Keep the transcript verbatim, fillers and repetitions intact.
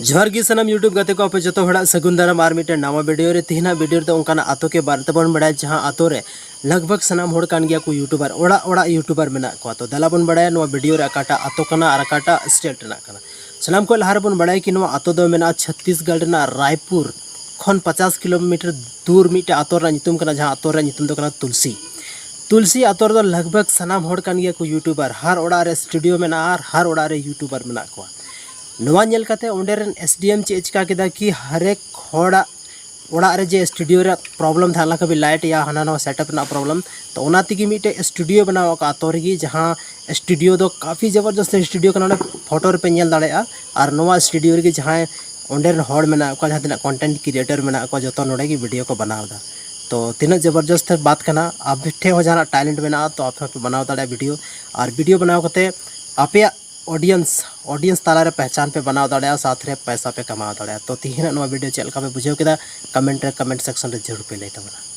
ᱡᱚᱦᱟᱨ ᱜᱮ ᱥᱟᱱᱟᱢ YouTube ᱜᱟᱛᱮ ᱠᱚ, ᱟᱯᱮ ᱡᱚᱛᱚ ᱦᱚᱲᱟᱜ ᱥᱟᱹᱜᱩᱱ ᱫᱟᱨᱟᱢ ᱟᱨ ᱢᱤᱫᱴᱮᱱ ᱱᱟᱣᱟ ᱵᱷᱤᱰᱤᱭᱳ ᱨᱮ᱾ ᱛᱮᱦᱮᱧᱟᱜ ᱵᱷᱤᱰᱤᱭᱳ ᱨᱮᱫᱚ ᱚᱱᱠᱟᱱᱟᱜ ᱟᱛᱳ ᱠᱮ ᱵᱟᱨᱮ ᱛᱮᱵᱚᱱ ᱵᱟᱲᱟᱭᱟ, ᱡᱟᱦᱟᱸ ᱟᱛᱳ ᱨᱮ ᱞᱟᱜᱽ ᱵᱷᱟᱜᱽ ᱥᱟᱱᱟᱢ ᱦᱚᱲ ᱠᱟᱱ ᱜᱮᱭᱟ ᱠᱚ ᱭᱩᱴᱩᱵᱟᱨ, ᱚᱲᱟᱜ ᱚᱲᱟᱜ ᱭᱩᱴᱩᱵᱟᱨ ᱢᱮᱱᱟᱜ ᱠᱚᱣᱟ᱾ ᱛᱚ ᱫᱮᱞᱟ ᱵᱚᱱ ᱵᱟᱲᱟᱭᱟ ᱱᱚᱣᱟ ᱵᱷᱤᱰᱤᱭᱳ ᱨᱮ ᱚᱠᱟᱴᱟᱜ ᱟᱛᱳ ᱠᱟᱱᱟ ᱟᱨ ᱚᱠᱟᱴᱟᱜ ᱥᱴᱮᱴ ᱨᱮᱱᱟᱜ ᱠᱟᱱᱟ᱾ ᱥᱟᱱᱟᱢ ᱠᱷᱚᱱ ᱞᱟᱦᱟ ᱨᱮᱵᱚᱱ ᱵᱟᱲᱟᱭᱟ ᱠᱤ ᱱᱚᱣᱟ ᱟᱛᱳ ᱫᱚ ᱢᱮᱱᱟᱜᱼᱟ ᱪᱷᱚᱛᱛᱤᱥᱜᱚᱲ ᱨᱮᱱᱟᱜ ᱨᱟᱭᱯᱩᱨ ᱠᱷᱚᱱ ᱯᱚᱪᱟᱥ ᱠᱤᱞᱳᱢᱤᱴᱟᱨ ᱫᱩᱨ ᱢᱤᱫᱴᱮᱡ ᱟᱛᱳ ᱨᱮᱱᱟᱜ ᱧᱩᱛᱩᱢ ᱠᱟᱱᱟ, ᱡᱟᱦᱟᱸ ᱟᱛᱳ ᱨᱮᱱᱟᱜ ᱧᱩᱛᱩᱢ ᱫᱚ ᱠᱟᱱᱟ ᱛᱩᱞᱥᱤ᱾ ᱛᱩᱞᱥᱤ ᱟᱛᱳ ᱨᱮᱫᱚ ᱞᱟᱜᱽ ᱵᱷᱟᱜᱽ ᱥᱟᱱᱟᱢ ᱦᱚᱲ ᱠᱟᱱ ᱜᱮᱭᱟ ᱠᱚ ᱭᱩᱴᱩᱵᱟᱨ, ᱦᱟᱨ ᱚᱲᱟᱜ ᱨᱮ ᱥᱴᱩᱰᱤᱭᱳ ᱢᱮᱱᱟᱜᱼᱟ ᱟᱨ ᱦᱟᱨ ᱚᱲᱟᱜ ᱨᱮ ᱭᱩᱴᱩᱵᱟᱨ ᱢᱮᱱᱟᱜ ᱠᱚᱣᱟ᱾ ᱱᱚᱣᱟ ᱧᱮᱞ ᱠᱟᱛᱮ ᱚᱸᱰᱮ ᱨᱮᱱ ᱮᱥ ᱰᱤ ᱮᱢ ᱪᱮᱫ ᱮ ᱪᱤᱠᱟ ᱠᱮᱫᱟ ᱠᱤ ᱦᱟᱨᱮᱠ ᱦᱚᱲᱟᱜ ᱚᱲᱟᱜ ᱨᱮ ᱡᱮ ᱥᱴᱩᱰᱤᱭᱳ ᱨᱮᱭᱟᱜ ᱯᱨᱚᱵᱞᱮᱢ ᱛᱟᱦᱮᱸ ᱞᱮᱱᱠᱷᱟᱱ ᱵᱤ ᱞᱟᱭᱤᱴ ᱭᱟ ᱦᱟᱱᱟ ᱱᱟᱣᱟ ᱥᱮᱴᱟᱯ ᱨᱮᱱᱟᱜ ᱯᱨᱚᱵᱞᱮᱢ, ᱛᱚ ᱚᱱᱟ ᱛᱮᱜᱮ ᱢᱤᱫᱴᱮᱡ ᱥᱴᱩᱰᱤᱭᱳ ᱵᱮᱱᱟᱣ ᱟᱠᱟᱫ ᱟᱛᱳ ᱨᱮᱜᱮ, ᱡᱟᱦᱟᱸ ᱥᱴᱩᱰᱤᱭᱳ ᱫᱚ ᱠᱟᱯᱷᱤ ᱡᱚᱵᱚᱨᱡᱚᱥᱛ ᱥᱴᱩᱰᱤᱭᱳ ᱠᱟᱱᱟ, ᱚᱸᱰᱮ ᱯᱷᱳᱴᱳ ᱨᱮᱯᱮ ᱧᱮᱞ ᱫᱟᱲᱮᱭᱟᱜᱼᱟ᱾ ᱟᱨ ᱱᱚᱣᱟ ᱥᱴᱩᱰᱤᱭᱳ ᱨᱮᱜᱮ ᱡᱟᱦᱟᱸᱭ ᱚᱸᱰᱮ ᱨᱮᱱ ᱦᱚᱲ ᱢᱮᱱᱟᱜ ᱠᱚᱣᱟ, ᱡᱟᱦᱟᱸ ᱛᱤᱱᱟᱹᱜ ᱠᱚᱱᱴᱮᱱᱴ ᱠᱨᱤᱭᱮᱴᱟᱨ ᱢᱮᱱᱟᱜ ᱠᱚᱣᱟ, ᱡᱚᱛᱚ ᱱᱚᱰᱮ ᱜᱮ ᱵᱷᱤᱰᱤᱭᱳ ᱠᱚ ᱵᱮᱱᱟᱣ ᱮᱫᱟ᱾ ᱛᱚ ᱛᱤᱱᱟᱹᱜ ᱡᱚᱵᱚᱨᱡᱚᱥᱛ ᱵᱟᱛ ᱠᱟᱱᱟ, ᱟᱯᱮ ᱴᱷᱮᱱ ᱦᱚᱸ ᱡᱟᱦᱟᱱᱟᱜ ᱴᱮᱞᱮᱱᱴ ᱢᱮᱱᱟᱜᱼᱟ ᱛᱚ ᱟᱯᱮ ᱦᱚᱸᱯᱮ ᱵᱮᱱᱟᱣ ᱫᱟᱲᱮᱭᱟᱜᱼᱟ ᱵᱷᱤᱰᱤᱭᱳ, ᱟᱨ ᱵᱷᱤᱰᱤᱭᱳ ᱵᱮᱱᱟᱣ ᱠᱟᱛᱮ ᱟᱯᱮᱭᱟᱜ ᱚᱰᱤᱭᱮᱱᱥ ᱚᱰᱤᱭᱮᱱᱥ ᱛᱟᱞᱟᱨᱮ ᱯᱮᱦᱪᱟᱱ ᱯᱮ ᱵᱮᱱᱟᱣ ᱫᱟᱲᱮᱭᱟᱜᱼᱟ, ᱥᱟᱶᱛᱮ ᱨᱮ ᱯᱚᱭᱥᱟ ᱯᱮ ᱠᱟᱢᱟᱣ ᱫᱟᱲᱮᱭᱟᱜᱼᱟ᱾ ᱛᱚ ᱛᱤᱦᱤᱧᱟᱜ ᱱᱚᱣᱟ ᱵᱷᱤᱰᱤᱭᱳ ᱪᱮᱫ ᱞᱮᱠᱟ ᱯᱮ ᱵᱩᱡᱷᱟᱹᱣ ᱠᱮᱫᱟ, ᱠᱚᱢᱮᱱᱴ ᱨᱮ, ᱠᱚᱢᱮᱱᱴ ᱥᱮᱠᱥᱚᱱ ᱨᱮ ᱡᱟᱹᱨᱩᱲ ᱯᱮ ᱞᱟᱹᱭ ᱛᱟᱵᱚᱱᱟ᱾